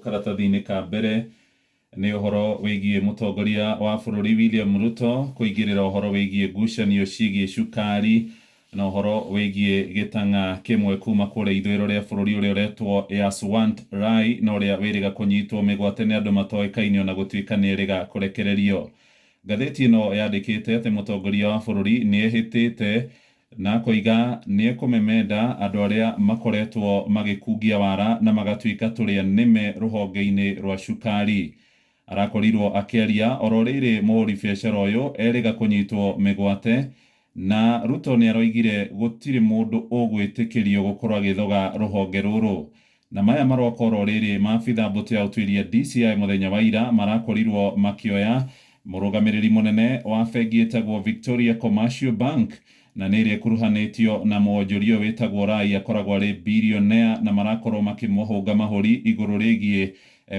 Karatathi-inĩ ka mbere nĩ ũhoro wĩgiĩ mũtongoria wa bũrũri William Ruto kũingĩrĩra ũhoro wĩgiĩ ngucanio ciĩgiĩ cukari na ũhoro wĩgiĩ gĩtang'a kĩmwe kuma kũrĩa ithũĩro rĩa bũrũri ũrĩa ũretwo Yaswant Rai na ũrĩa wĩrĩga kũnyitwo mĩgwate nĩ andũ matoĩkaine ona gũtuĩka nĩ erĩga kũrekererio. Ngathĩti ĩno yandĩkĩte atĩ mũtongoria wa bũrũri nĩ ehĩtĩte na akoiga nĩ ekũmemenda andũ arĩa makoretwo magĩkungia wara na magatuĩka tũrĩa nĩme rũhonge-inĩ rwa cukari. Arakorirwo akĩaria oro rĩrĩ mũhũri biacara ũyũ erĩga kũnyitwo mĩgwate na Ruto nĩ aroigire gũtirĩ mũndũ ũgwĩtĩkĩrio gũkorwo agĩthoga rũhonge rũrũ. Na maya maroka oro rĩrĩ maabitha mbũtũ ya ũtuĩria DCI mũthenya wa ira marakorirwo makĩoya mũrũgamĩrĩri mũnene wa bengi ĩtagwo Victoria Commercial Bank na nĩ ĩrĩa ĩkuruhanĩtio na mwonjoria ũyũ wĩtagwo Rai akoragwo arĩ billionaire na marakorwo makĩmũhũnga mahũri igũrũ rĩgiĩ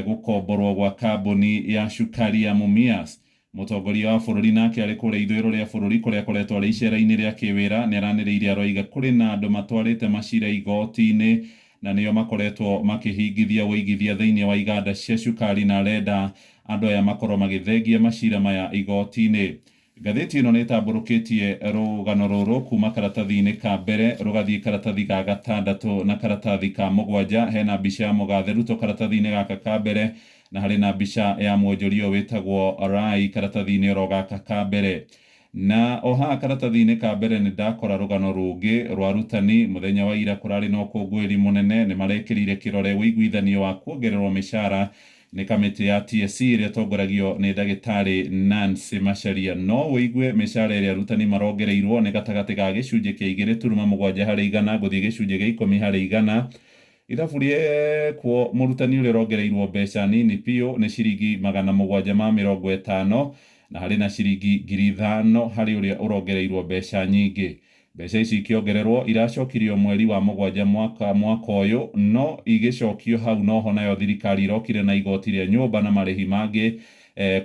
gũkomborwo gwa kambuni ya cukari ya Mumias. Mũtongoria wa bũrũri nake arĩ kũrĩa ithũĩro rĩa bũrũri kũrĩa akoretwo arĩ icera-inĩ rĩa kĩwĩra nĩ aranĩrĩire aroiga kũrĩ na andũ matwarĩte macira igoti-inĩ na nĩo makoretwo makĩhingithia ũigithia thĩinĩ wa iganda cia cukari na arenda andũ aya makorwo magĩthengia macira maya igoti-inĩ. Ngathĩti ĩno nĩ ĩtambũrũkĩtie rũgano rũrũ kuma karatathi-inĩ ka mbere rũgathiĩ karatathi ga gatandatũ na karatathi ka mũgwanja. Hena mbica ya mũgathe Ruto karatathi-inĩ gaka ka mbere na harĩ na mbica ya mwonjoria ũyũ wĩtagwo Rai karatathi-inĩ oro gaka ka mbere. Na o haha karatathi-inĩ ka mbere nĩ ndakora rũgano rũngĩ rwa arutani. Mũthenya wa ira kũrarĩ na ũkũngũĩri mũnene, nĩ marekĩrire kĩrore ũiguithanio wa kuongererwo mĩcara nĩ kamĩtĩ ya TSC ĩrĩa ĩtongoragio nĩ ndagĩtarĩ Nancy Macharia. No ũigue mĩcara ĩrĩa arutani marongereirwo nĩ gatagatĩ ga gĩcunjĩ kĩa 2.7 harĩ igana gũthiĩ gĩcunjĩ gĩa 10 harĩ igana. Ithabu rĩekwo mũrutani ũrĩa ũrongereirwo mbeca nini biũ nĩ ciringi 750 na harĩ na ciringi 5,000 harĩ ũrĩa ũrongereirwo mbeca nyingĩ. Mbeca ici ikĩongererwo iracokirio mweri wa mũgwanja mwaka mwaka ũyũ no igĩcokio hau noho nayo thirikari irokire na igoti rĩa nyũmba na marĩhi mangĩ.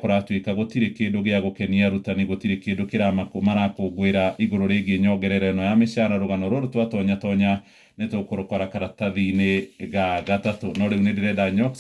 Kũratuĩka gũtirĩ kĩndũ gĩa gũkenia arutani, gũtirĩ kĩndũ marakũngũĩra igũrũ rĩgiĩ nyongerera ĩno ya mĩcara. Rũgano rũrũ twatonya tonya nĩ tũkũrũkora karatathi-inĩ ga gatatũ. No rĩu nĩ ndĩrenda Nyox